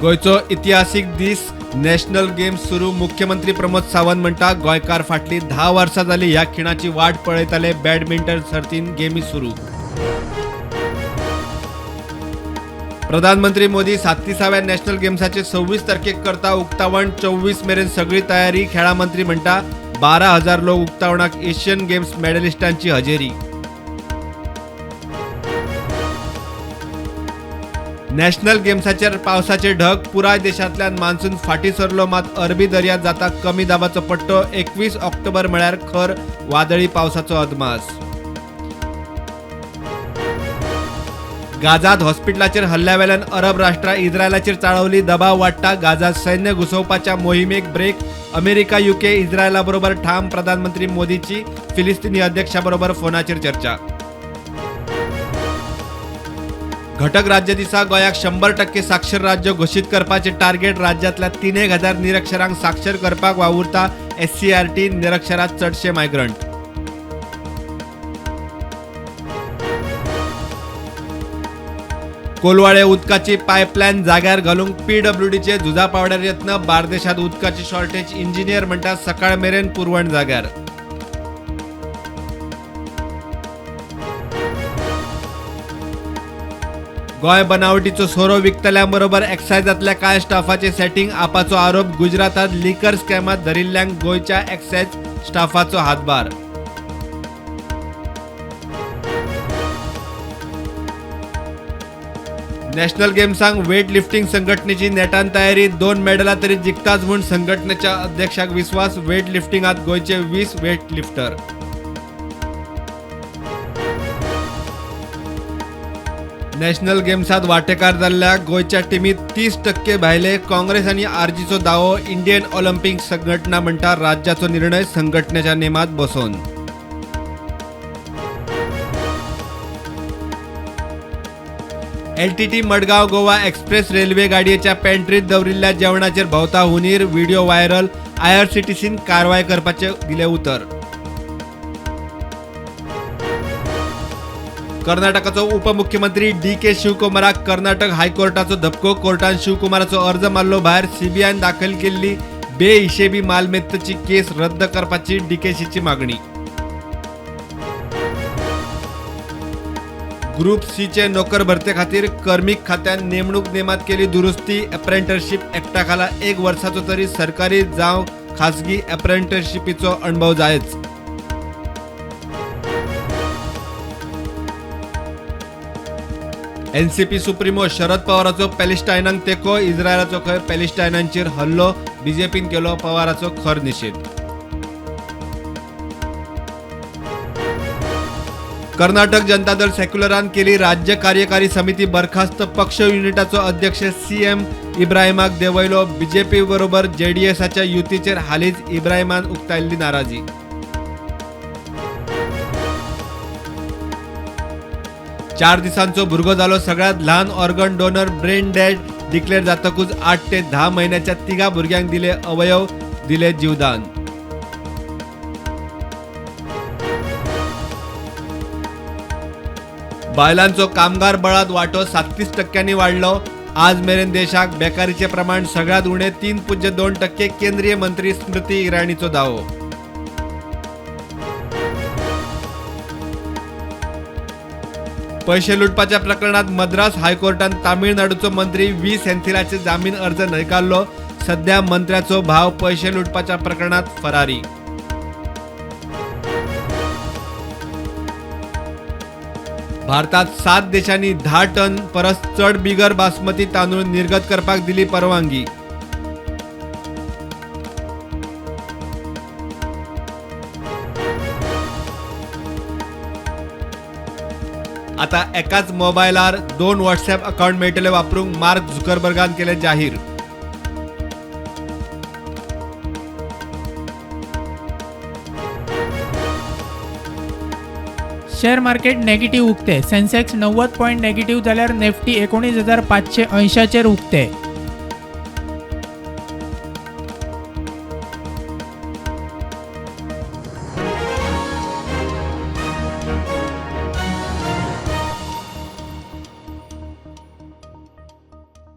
गोंयचो इतिहासीक दीस, नॅशनल गेम्स सुरू. मुख्यमंत्री प्रमोद सावंत म्हणटा, गोंयकार फाटलीं 10 वर्सां जाली ह्या खिणाची वाट पळयताले. बॅडमिंटन सर्तीन गेमी सुरू. प्रधानमंत्री मोदी 37व्या नॅशनल गेम्साचे 26 तारखेक करता उक्तावण. 24 मेरेन सगळी तयारी. खेळां मंत्री म्हणटा, 12,000 लोक उक्तावणाक. एशियन गेम्स मेडलिस्टांची हजेरी. नॅशनल गेम्साचेर पावसाचे ढग. पुराय देशांतल्यान मान्सून फाटीं सरलो, मात अरबी दर्यांत जाता कमी दाबाचो पट्टो. 21 ऑक्टोबर म्हळ्यार खर वादळी पावसाचो अदमास. गाझात हॉस्पिटलाचेर हल्ल्यावेल्यान अरब राष्ट्रां इस्रायलाचेर चाळवली. दबाव वाडटा. गाझात सैन्य घुसोवपाच्या मोहिमेक ब्रेक. अमेरिका, युके इस्रायला बरोबर ठाम. प्रधानमंत्री मोदीची फिलिस्तीनी अध्यक्षाबरोबर फोनाचेर चर्चा. घटक राज्य दिसा गोंयाक 100% साक्षर राज्य घोशीत करपाचे टार्गेट. राज्यांतल्या 3,000 निरक्षरांक साक्षर करपाक वावुरता एससीईआरटी. निरक्षरांत चडशे मायग्रंट. कोलवाळे उदकाची पायपलायन जाग्यार घालूंक पीडब्ल्यूडीचे झुजा पावड्यार यत्न. बार्देशांत उदकाची शॉर्टेज. इंजिनियर म्हणटा, सकाळ मेरेन पुरवण जाग्यार. गोंय बनावटीचो सोरो विकतल्यां बरोबर एक्सायजांतल्या कांय स्टाफाचे सेटिंग आपाचो आरोप. गुजरातांत लिकर स्कॅमांत धरिल्ल्यांक गोंयच्या एक्सायज स्टाफाचो हातभार. नॅशनल गेम्सांक वेट लिफ्टिंग संघटनेची नेटान तयारी. 2 मेडलां तरी जिखताच म्हूण संघटनेच्या अध्यक्षाक विस्वास. वेट लिफ्टिंगांत गोंयचे 20 वेट लिफ्टर. नॅशनल गेम्सांत वांटेकार जाल्ल्या गोंयच्या टिमीत 30% भायले. काँग्रेस आनी आरजीचो दावो. इंडियन ऑलिम्पिक संघटना म्हणटा, राज्याचो निर्णय संघटनेच्या नेमात बसोवन. LTT Madgaon Goa express railway गाडयेच्या पॅन्ट्रीत दवरिल्ल्या जेवणाचेर भोंवता हुनीर. Video viral. आयआरसीटीसीन कारवाय करपाचें दिलें उतर. कर्नाटकाचो उपमुख्यमंत्री डी के शिवकुमाराक कर्नाटक हायकोर्टाचो धपको. कोर्टान शिवकुमाराचो अर्ज मारलो भायर. सीबीआयन दाखल केल्ली बेहिशेबी मालमत्तेची केस रद्द करपाची डीकेशीची मागणी. ग्रुप सीचे नोकर भरते खातीर कर्मीक खात्यान नेमणूक नेमात केली दुरुस्ती. अप्रेंटरशीप एक्टा खाला 1 वर्साचो तरी सरकारी जावं खासगी अप्रेंटरशिपीचो अणभव जायच. एनसीपी सुप्रिमो शरद पवाराचो पॅलेस्टायनाक तेंको. इस्रायलाचो खंय पॅलेस्टायनांचेर हल्लो. बीजेपीन केलो पवाराचो खर निशेध. कर्नाटक जनता दल सेक्युलरान केली राज्य कार्यकारी समिती बरखास्त. पक्ष युनिटाचो अध्यक्ष सीएम इब्राहिमाक देंवयलो. बीजेपी बरोबर जेडीएसाच्या युतीचेर हालींच इब्राहिमान उक्तायल्ली नाराजी. 4 दिसांचो भुरगो जालो सगळ्यांत ल्हान organ donor. Brain dead declare जातकूच 8 ते 10 म्हयन्याच्या 3 भुरग्यांक दिले अवयव, दिले जीवदान. बायलांचो कामगार बळात वांटो 37% वाडलो. आज मेरेन देशाक बेकारीचें प्रमाण सगळ्यांत उणें 3.2%. केंद्रीय मंत्री स्मृती इराणीचो दावो. पैशे लुटपाच्या प्रकरणात मद्रास हायकोर्टान तामिळनाडूचो मंत्री व्ही सेंथिलाचे जामीन अर्ज न्हयकारलो. सध्या मंत्र्याचो भाव पैशे लुटपाच्या प्रकरणात फरारी. भारतात 7 देशांनी 10 टन परस चड बिगर बासमती तांदूळ निर्गत करपाक दिली परवानगी. आता एकाच मोबायलार 2 व्हॉट्सॲप अकाउंट मेळटले वापरूंक. मार्क झुकरबर्गान केले जाहीर. शेअर मार्केट नेगेटिव्ह उक्ते. सेन्सेक्स 90 पॉईंट नेगेटिव्ह जाल्यार निफ्टी 19,580 उक्ते.